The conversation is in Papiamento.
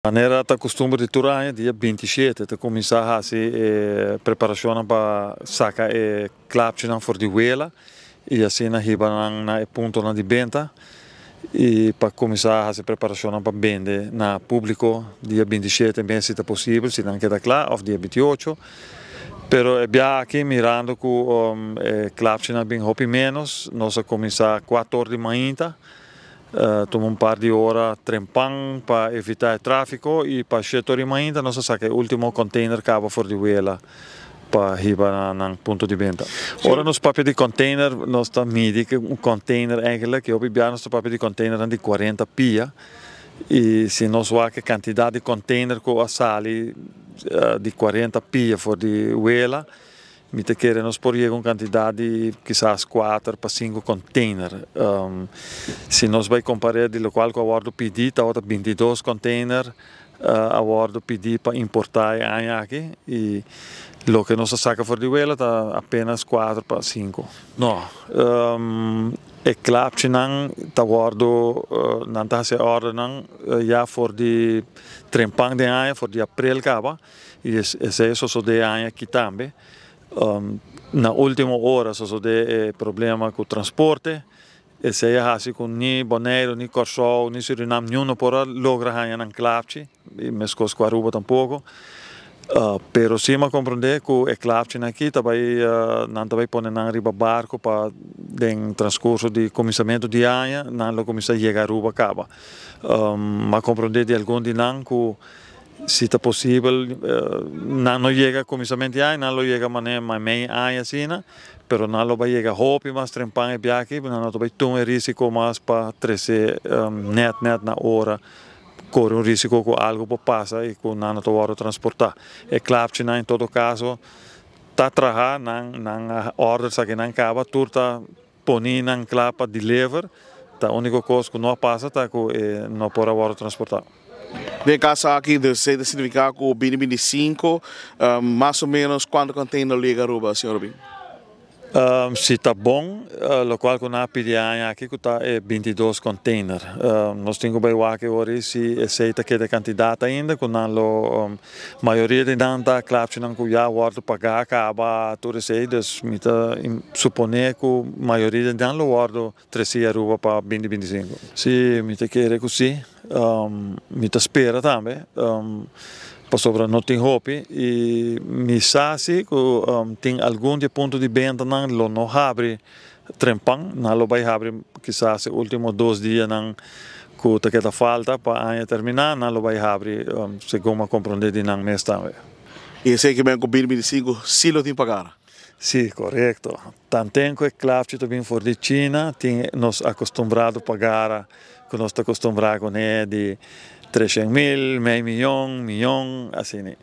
Manera ta kustumber di tur aña, dia 27 ta kuminsá hasi e preparashonnan pa saka e klapchinan for di wela i asina hiba nan na e puntonan di benta i pa kuminsá hasi preparashonnan pa bende na públiko dia 27 mes si ta posibel, si nan keda kla, òf dia 28. Pero e biaha aki mirando ku e klapchinan bin hopi ménos, nos a kuminsá 4 or di mainta. Tuma un par di ora trempan pa evitá e tráfiko i pa 7 or i mainta nos a saka e último container kaba for di wela pa hiba na nan punto di benta. Ora nos papia di container nos ta midi ku un container eigenlijk i hopi bia nos ta papia di containernan di 40 pia i si nos wak e kantidat di container ku a sali di 40 pia for di wela, mi ta kere nos por yega un kantidat di kisas 4 pa 5 container. Si nos bai kompará di lokual ku a wòrdu pidí, tabata 22 container a wòrdu pidí pa importá e aña aki i loke nos a saka for di wela ta apenas 4 pa 5. No, e klapchinan ta wòrdu nan ta hasi ordernan ya for di trempan den aña, for di aprel kaba, i esei a sosodé e aña aki tambe. Na último ora sosodé e problema ku transporte. Esei a hasi ku ni Boneiru, ni Kòrsou, ni Surinam niun no por a logra haña nan klapchi, i meskos ku Aruba tampoko. Pero sí mi a komprondé ku e klapchinan aki ta bai nan ta bai pone nan riba barko pa den transkurso di kuminsamentu di aña nan lo kuminsá yega Aruba kaba. Mi a komprondé di algun di nan ku si ta posibel nan no yega kuminsamentu di aña, nan lo yega manera mei aña asina, pero nan lo bai yega hopi mas trempan e biaha aki, nan no ta bai tuma e risiko mas pa trese nèt nèt na ora, kore un risiko ku algu por pasa i ku nan no ta wòrdu transportá. E klapchinan en todo kaso ta traha, nan nan a order esaki nan kaba, tur ta poni nan kla pa deliver, ta úniko kos ku no a pasa ta ku e no por a wòrdu transportá. Den kaso aki, dus ta signifiká ku 2025, mas o ménos kuantu container lo yega Aruba, señor Rubin? Si ta bon, lokual ku nan a pidi aña aki ku ta e 22 container. Nos tin ku bai wak ori si esei ta keda kantidat ainda ku nan lo mayoria di nan ta klapchinan ku ya wòrdu pagá kaba tur esei, dus mi ta suponé ku mayoria di nan lo wòrdu tresí Aruba pa 2025. Si, mi ta kere ku si. Mi ta spera tambe pasobra no tin hopi i mi sa si ku tin algun di e punto di bentanan lo no habri trempan, nan lo bai habri kisas e último 2 dianan ku ta keda falta pa aña terminá, nan lo bai habri segun mi a komprondé di nan mes tambe. I esei ke men ku 2025 si lo tin pagara? Si, korekto. Tanten ku e klapchi ta bin for di China, tin nos akostumbrado pagara ku nos ta akostumbrá kuné di 300.000, mei miyon, miyon, asina.